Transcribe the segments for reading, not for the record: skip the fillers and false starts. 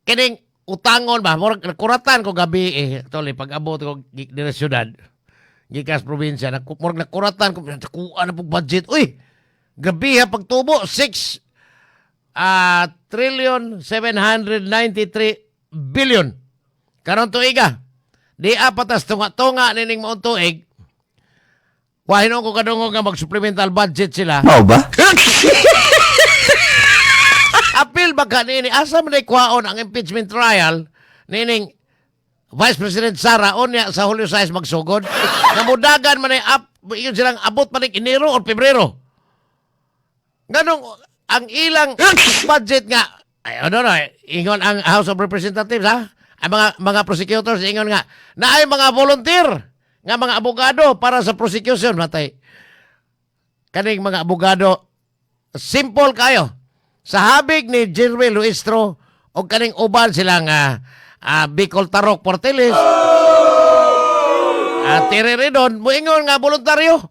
Kining utangon ba, murag nakuratan ko gabi eh, actually pag abot ko diri sa syudad, gikas probinsya, murag nakuratan ko, nakuha na pong budget. Uy, gabi ha pagtubo, 6 trillion 793 billion. Karon tuiga, di apatas tunga-tunga nining maong tuig, wahin ko kadungog nga mag-supplemental budget sila. Mao ba? Apil ba ka nini? Asa man ay kwaon ang impeachment trial nining Vice President Sara unya sa Julio 6 magsugod? Namudagan man ay up, yun silang abot man ay Enero o Pebrero. Ganong ang ilang budget nga, ay, ano no, ingon ang House of Representatives ha, ang mga prosecutors ingon nga na ay mga volunteer nga mga abogado para sa prosecution matay. Kaning mga abogado simple kayo. Sa habig ni Jerry Luistro o kaning uban silang Bicol Tarok Porteles, Terry Ridon, muingon nga voluntaryo.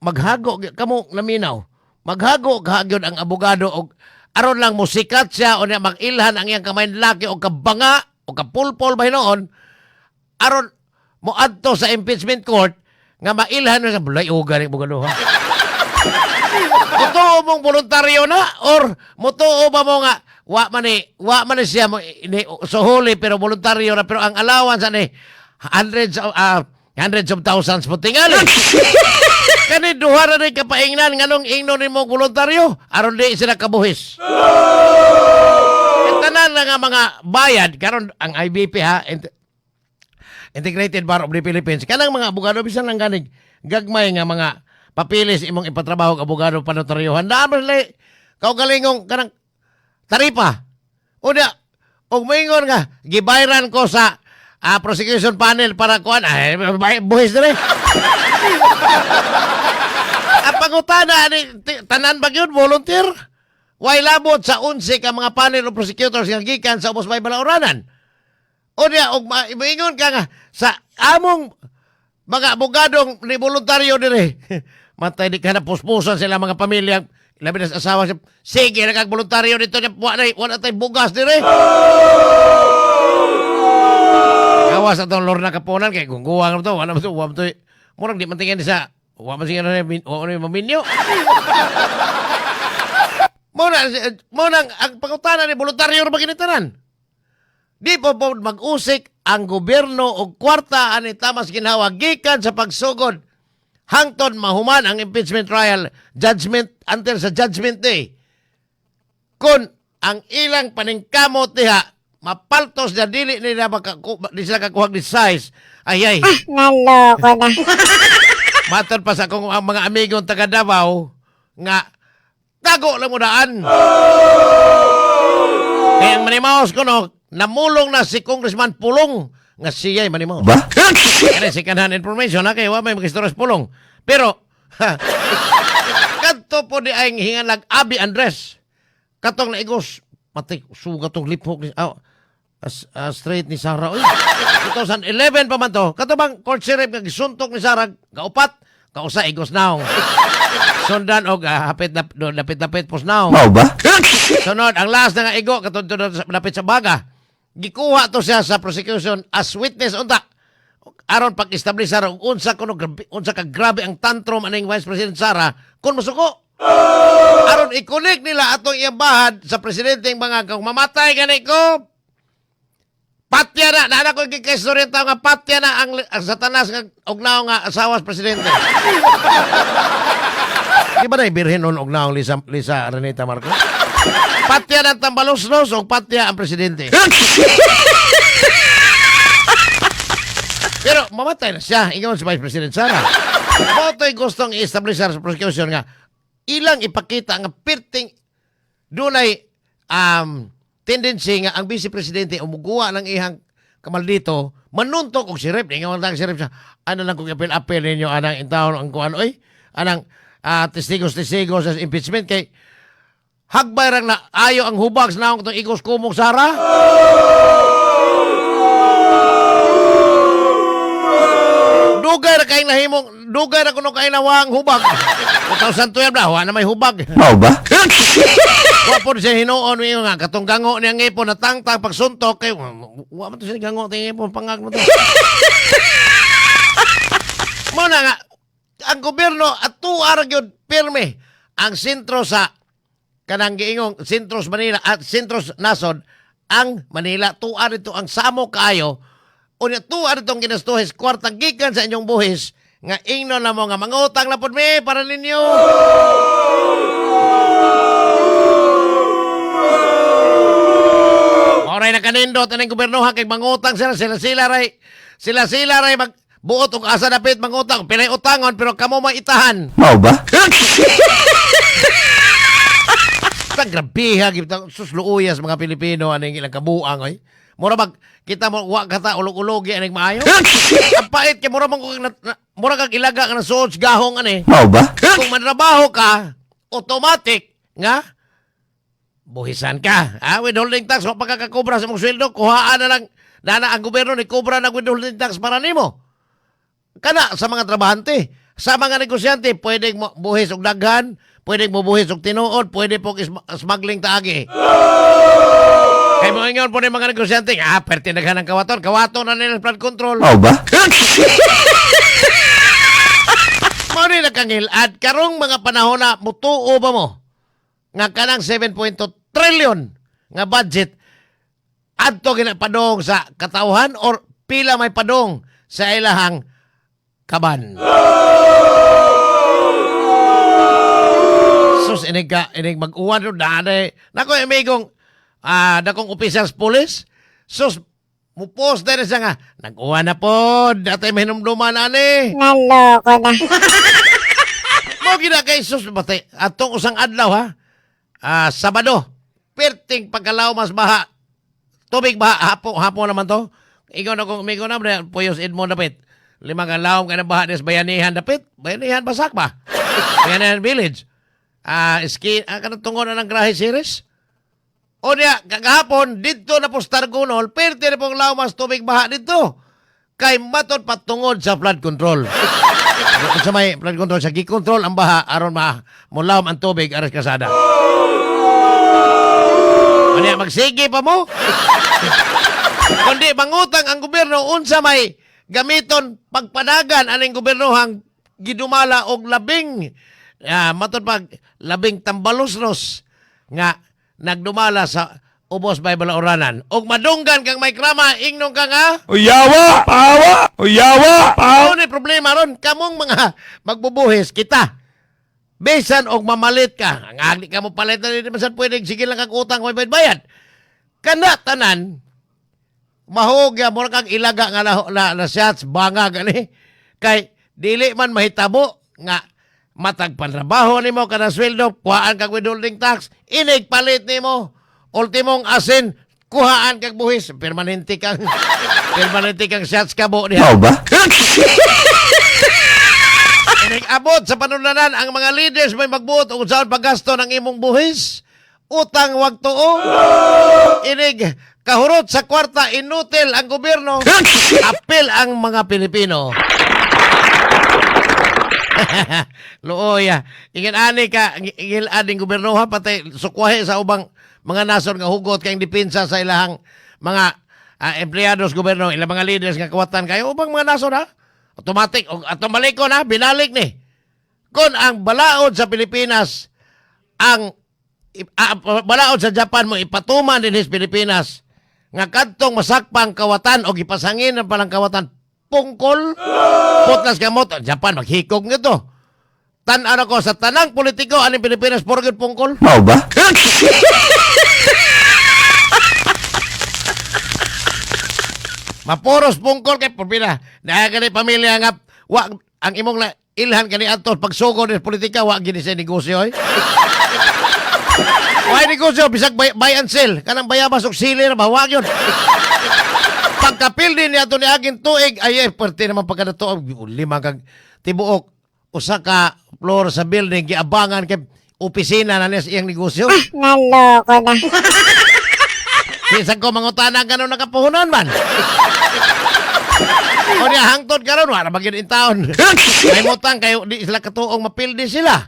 Maghago kamo naminaw. Maghago kahagyod ang abogado og aron lang musikat siya o niya magilhan ang iyang kamay laki o kabanga o kapulpol ba hinoon aron moadto sa impeachment court nga mailhan na sa bulay uga ni abogado ha. Mutuo mong voluntaryo na or mutuo ba mo nga wa man ni siya mo ni, suhuli pero voluntaryo na pero ang allowance ani hundreds of thousands po tingali. Kani duha ra ni kapaingnan nganong ingnon nimo voluntaryo aron di sila kabuhis. Tanan na nga mga bayad karon ang IBP ha, Integrated Bar of the Philippines, kanang mga abogado bisan lang ganig gagmay nga mga papilis imong ipatrabaho og abogado panotaryohan naa man sila kaugalingong kanang taripa. Unya og moingon nga gibayran ko sa prosecution panel para kuan ay buhis dire. Ang pangutana ni tanan ba gyud volunteer? Way labot sa 11 ka mga panel of prosecutors nga gikan sa ubos may balauranan. Unya og moingon ka nga sa among mga abogadong ni voluntaryo dire. Matay di ka na puspusan sila mga pamilya labi na sa asawa siya. Sige na kag voluntaryo dito niya wa na tay bugas dire. Gawas atong Lorna Kaponan kay gungguwang to, wala mo to, wa mo to. Murag di man tingin sa wa man sige na wa man maminyo. Mo na ang pangutana ni voluntaryo ra ba kinitanan? Di po po mag-usik ang gobyerno og kwarta ani tamas ginhawa gikan sa pagsugod hangtod mahuman ang impeachment trial judgment until sa judgment day. Kung ang ilang paningkamot diha mapaltos na dili nila di sila kakuhag ni size ay ay Naloko na. Matod pa sa akong ang mga amigong taga Davao nga tago lang mo daan. Kaya ang manimaos ko no, namulong na si Congressman Pulong nga siya'y manimaos. Ba? Kaya second hand information ha, kaya wa may makistorya sa Pulong. Pero, ha, kadto po di ay hingalag Abi Andres. Katong naigos, matay, sugat tong lipok ni, straight ni Sara. Uy, 2011 pa man to. Kato bang court sheriff nga gisuntok ni Sara, kaupat, kausa igos naong. Sundan og hapit na lapit-lapit pos naong. Mao ba? Sunod, ang last na nga igo, katong lapit sa baga. Gikuha to siya sa prosecution as witness unta. Aron pag-establish sara kung unsa kuno grabe, unsa ka grabe ang tantrum aning Vice President Sara kung musuko. Aron i-connect nila atong iyang bahad sa presidente mga kung mamatay gani ko. Patya na, naana ko gikaistorya tao nga patya na ang satanas nga og naong nga asawa sa presidente. Di ba na ibirhin nun og naong Lisa Renita Marcos? Patya na ang tambaloslos o patya ang presidente. Pero mamatay na siya. Ingon si Vice President Sara. Moto'y gustong i-establish sa prosecution nga ilang ipakita nga pirting dunay tendency nga ang vice presidente umuguwa ng ihang kamaldito manuntok og sheriff. Ingon ang sheriff siya, ano lang kung apel-apel ninyo anang intawon ang kuan oy anang testigos-testigo sa impeachment kay hagbay rang na ayo ang hubag sa naong itong igos kumong Sara. Dugay ra kayong nahimong, dugay ra kuno kayong nawang hubag. 2012 na, wa na may hubag. Mao ba? Wa po siya hinuon mo nga katong gango niya ngipon na tangtang pagsuntok kay wa man to siya gango ting ngipon pangag mo to. Mo na nga ang gobyerno at tuara gyud pirmi ang sentro sa kanang giingong sentros Manila at sentros nasod ang Manila, tuwa dito ang samo kaayo. Unya tuwa ditong ginastuhis kwarta gikan sa inyong buhis nga ingno na mo nga mangutang na pud mi para ninyo. Oray na kanindot aning gobernoha kay mangutang sila sila sila ray mag buot og asa dapit mangutang pilay utangon pero kamo may itahan. Mao ba? Ta grabeha gyud ta sus luuyas mga Pilipino aning ilang kabuang oy. Mura bag kita mo wa ka ta ulog-ulogi aning maayo. Ang pait kay mura man kung mura kag ilaga nga nasuod sa gahong ani. Mao ba? Kung manrabaho ka, automatic nga buhisan ka. Ah, withholding tax wa pa ka kakobra sa imong sweldo, kuhaan na lang nana ang gobyerno ni kobra ng withholding tax para nimo. Kana sa mga trabahante, sa mga negosyante, pwedeng mo buhis og daghan, pwedeng mo buhis og tinuod, pwede po smuggling taagi. Kay mo ingon po ni mga negosyante, ah, perti daghan ang kawaton, kawaton na nila flood control. Mao ba? Mao ni nakangilad karong mga panahon na mutuo ba mo nga kanang 7.2 trillion nga budget adto ginapadong sa katawhan or pila may padong sa ilahang kaban. Sus, inig ka, inig mag-uwan ro dane. Nako, amigong, dakong officials police. Sus, mupost din siya nga, nag-uwan na po, datay mahinumduman ani. Naloko na. Mo gina kay sus batay atong usang adlaw ha. Ah, Sabado. Perting pagkalaw mas baha. Tubig baha hapo hapo naman to. Ikaw na kung umigo na bre, Puyos Edmond dapit. Lima ka lawom ka na baha des Bayanihan dapit. Bayanihan basak ba? Bayanihan Village. Ah, ski ah, kanang tungo na ng Grahe series. O niya, kagahapon, dito na po sa Targunol, perti na pong laumas tubig baha dito. Kay matod patungod sa flood control. Kung sa may flood control, sa gikontrol ang baha, aron ma mulawom ang tubig aras kasada. O niya, magsige pa mo. Kundi mangutang ang gobyerno unsa may gamiton pagpanagan aning gobernohang gidumala og labing matod pag labing tambaloslos nga nagdumala sa ubos may balauranan. Og madunggan kang may krama, ingnon ka nga. Uyawa! Pawa! Uyawa! Pawa! Ano ni problema ron? Kamong mga magbubuhis kita. Bisan og mamalit ka. Ang agli ka mo palit na hindi man sad pwede sige lang kag utang may bayad. Kana tanan mahugya mo kag ilaga nga na shots banga gani kay dili man mahitabo nga matag pantrabaho nimo kada sweldo kuhaan kag withholding tax inig palit nimo ultimong asin kuhaan kag buhis permanente kang shots kabo diha. Mao ba? Abot sa panulanan ang mga leaders may magbuot og unsaon paggasto ng imong buhis. Utang wag tuo. Inig kahurot sa kwarta inutil ang gobyerno. Apil ang mga Pilipino. Luoy ah. Ingin ani ka ingil aning gobyerno ha patay sukwahe sa ubang mga nasod nga hugot kay depensa sa ilahang mga empleyado sa gobyerno, ilang mga leaders nga kawatan kayo ubang mga nasod ha. Automatic og atong balikon ha, binalik ni. Kung ang balaod sa Pilipinas ang balaod sa Japan mo ipatuman din sa Pilipinas nga kadtong masakpang kawatan o gipasangin ang palang kawatan pungkol putlas gamot ang Japan maghikog nito tan-an ako sa tanang politiko aning Pilipinas puro gyud pungkol. Mao ba? Mapuros pungkol kay purpina naa kani pamilya nga wa ang imong na ilhan kani adto pagsugod ni politika wa gini sa negosyo oy. Why negosyo bisag buy and sell kanang bayabas og sili ra ba wa gyud. Pagkapil din niya ni aging tuig ay perte naman pagkadto lima kag tibuok usa ka floor sa building giabangan kay opisina na niya sa iyang negosyo. Naloko na. Bisan ko mangutana ganon nakapuhunan man. O niya, hangtod karon wala ba gyud in taon. May mutang kayo di sila katuong mapildi sila.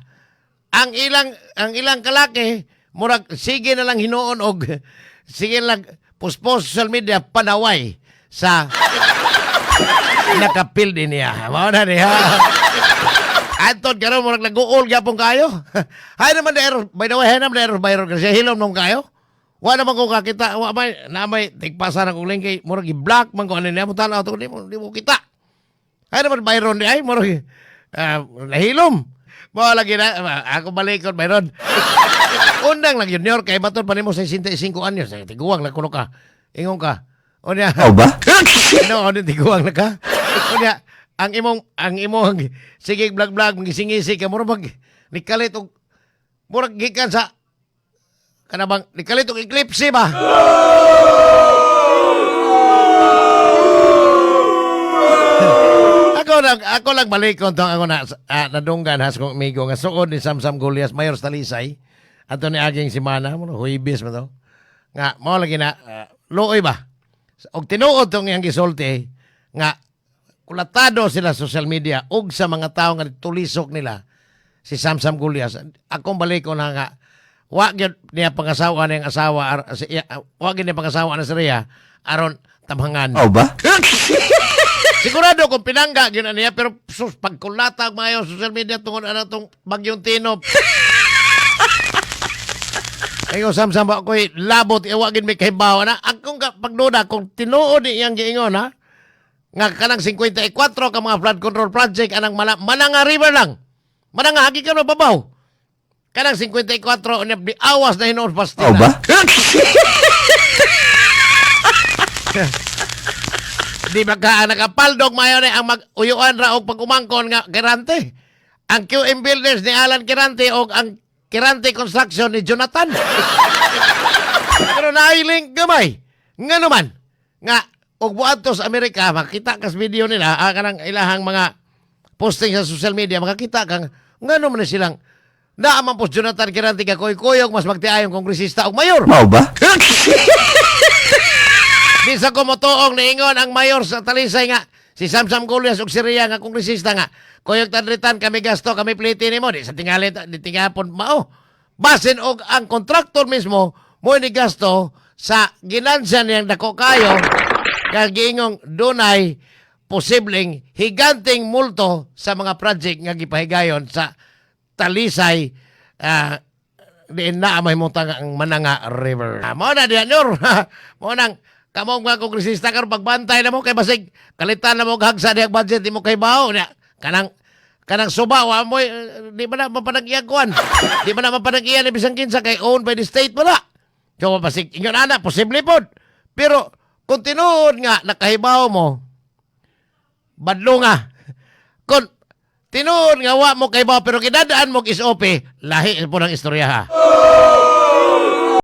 Ang ilang kalaki Murag sige na lang hinuon og sige na lang puspos social media panaway sa nakapildi niya. Mao na niya. Anton, karon murag naguol gyapon kayo. Hay naman na error. By the way, hay naman na error viral kasi hilom nung kayo. Wa naman ko kakita, wa may na may tigpasa na kong link kay murag i-block man ko ano niya mo tan-aw to di mo kita. Hay naman Byron di ay murag nahilom. Mo lagi na ako balikon Byron. Undang lang junior kay baton pa nimo sa 65 anyos. Ay, tiguang lang kuno ka. Ingon ka. Unya. Mao ba? No, ano tiguang na ka? Unya, ang imong sige vlog vlog magisingisi ka murag mag nikalit og murag gikan sa kana bang nikalit og eclipse ba? Ako lang balikon tong ako na nadunggan has kong amigo nga suod ni Samsam Golias mayor sa Talisay ato ni aging semana mo Huwebes man to nga mao lagi na luoy ba og tinuod tong iyang gisulti nga kulatado sila sa social media ug sa mga tawo nga tulisok nila si Samsam Golias. Akong balikon na nga wa gyud niya pangasawa niyang asawa wa gyud niya pangasawa na si Rhea aron tamhangan. Mao ba? Sigurado kung pinangga gyud na niya pero sus pagkulata ang maayo social media tungod ana tong bagyong Tinop. Ayo samsam ba ko'y labot iwagin may kahibaw na akong pagduda kung tinuod ni iyang giingon ha nga kanang 54 ka mga flood control project anang Mananga River lang. Mananga hagi ka babaw. Kanang 54 unya di awas na hinuon Mao pastina. ba? Di ba ka ang nakapaldog mayo na ang mag-uyuan ra og pag-umangkon nga Kirante. Ang QM Builders ni Alan Kirante o ang Kirante Construction ni Jonathan. Pero nailing gamay. Nga naman, nga, og buadto sa Amerika, makita kas video nila, kanang ilahang mga posting sa social media, makakita kang, nga naman na silang, naaman po si Jonathan Kirante kakoy-koyog, mas magtiayong kongresista og mayor. Mao ba? Di sa kumutuong niingon ang mayor sa Talisay nga si Samsam Golias ug si Ria nga kongresista nga kuyog tadritan kami gasto kami pliti nimo di sa tingali di tingapon mao basin og ang kontraktor mismo mo ni gasto sa ginansya niyang dako kayo kag giingong dunay posibleng higanting multo sa mga project nga gipahigayon sa Talisay diin na may mutang ang Mananga River. Mao na diyan nyor. Mao nang kamo mga kongresista karon pagbantay na mo kay basig kalitan na mo og hagsa diyang budget di mo kay bawo na kanang suba wa mo di ba na mapanag-iya kuan. Di ba na mapanag-iya ni bisan kinsa kay owned by the state wala. So basig ingon ana posible pod. Pero kung tinuod nga nakahibaw mo badlo nga. Kung tinuod nga wa mo kay pero gidadaan mo og SOP, lahi po ng istorya ha.